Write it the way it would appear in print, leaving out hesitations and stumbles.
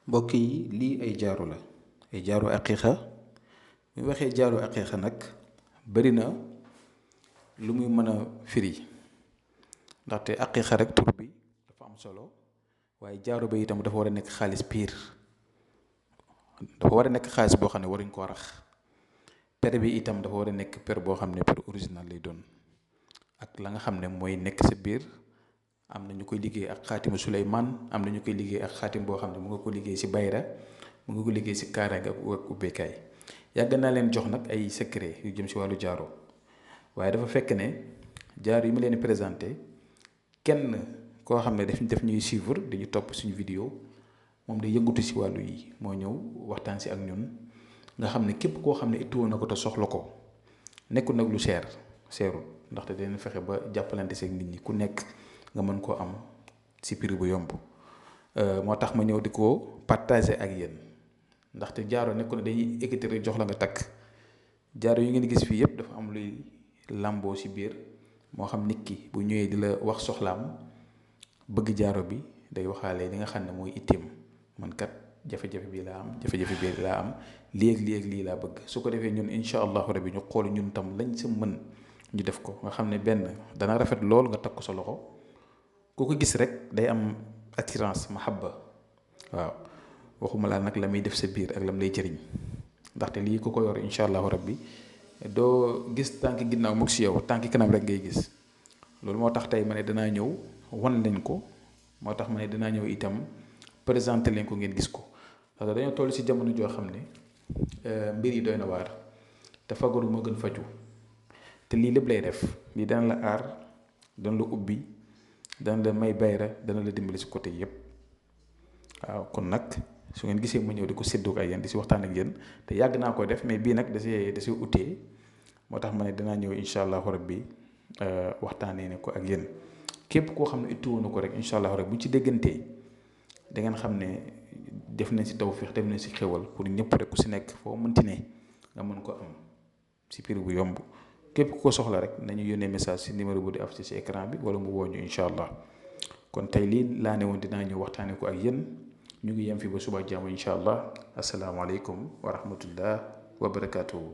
mbokk yi lii ay jaaro la ay jaaro aqiiqa bu ñu waxee jaaro aqiiqa nag bari na lu muy mën a firi ndaxte aqiiqa rek tur bi dafa am solo waaye jaaro ba itam dafa war a nekk xaalis piir dafa war a nekk xaalis boo xam ne waruñ koo rax per bi itam dafa war a nekk per boo xam ne per original lay doon ak la nga xam ne mooy nekk sa biir. am na ñu koy liggéey ak xaatimu Suleymaan am na ñu koy liggéey ak xaatim boo xam ne mu nga ko liggéey si bayra mu nga ko liggéey si kaaraange ak ubbeekaay yàgg naa leen jox nag ay secret yu jëm si wàllu jaaro waaye dafa fekk ne jaaro yi ma leen présenté kenn koo xam ne daf ñuy suivre dañu topp suñu vidéo moom day yëngatu si wàllu yi moo ñëw waxtaan si ak ñun nga xam ne képp koo xam ne ittuwoon na ko te soxla ko nekkul nag lu seerul ndaxte dinañ fexe ba jàppalante seeg nit ñi ku nekk nga mën koo am si prix bu yomb moo tax ma ñëw di ko partager ak yéen ndaxte jaaro nekku ne dañuy équité jox la nga takk jaaro yi ngeen gis fii yëpp dafa am luy làmboo si biir moo xam nit ki bu ñëwee di la wax soxlaam bëgg jaaro bi day waxaale li nga xam ne mooy itteem man kat jafe-jafe bii laa am jafe-jafe bii laa am lii ak lii laa bëgg su ko defee ñun incha allahu rabi ñu xool ñun tam lañ sa mën ñu def ko nga xam ne benn dana rafet lool nga takk ko sa loxo. ku ko gis rek day am attirance mahabba waaw waxuma laa nag la muy def sa biir ak lam lay jëriñ ndaxte lii ku ko yor incha allahu rabbi doo gis tànk ginnaaw mukk si yow tànk kanam rek ngay gis loolu moo tax tey ma ne danaa ñëw wan leen ko moo tax ma ne danaa ñëw itam présenté leen ko ngeen gis ko parce que dañoo toll si jamono joo xam ne mbir yi doy na waar te fagaru moo gën faju te lii lépp lay def lii dana la aar dana la ubbi dana la may bayra dana la dimbali si côté yëpp waaw kon nag su ngeen gisee ma ñëw di ko séddoo ak yéen di si waxtaan ak yéen te yàgg naa koy def mais bii nag da see utee moo tax ma ne danaa ñëw incha allahu rabbi waxtaanee ne ko ak yéen képp koo xam ne ittuwoon na ko rek incha allahu rabbi bu ci déggantee da ngeen xam ne def nañ si tawfiix def nañ si xéwal pour ñëpp rek ku si nekk foo mënti ne nga mën ko am si prix bu yomb. képp ku ko soxla rek nañu yónnee message si numéro bu di affiché si écran bi wala mu woo ñu incha allah kon tey lii laa ne woon dinaa ñëw waxtaanee ko ak yéen ñu ngi yem fi ba suba jàmm incha allah asalaamaaleykum wa rahmatullah wa barakaatuhu.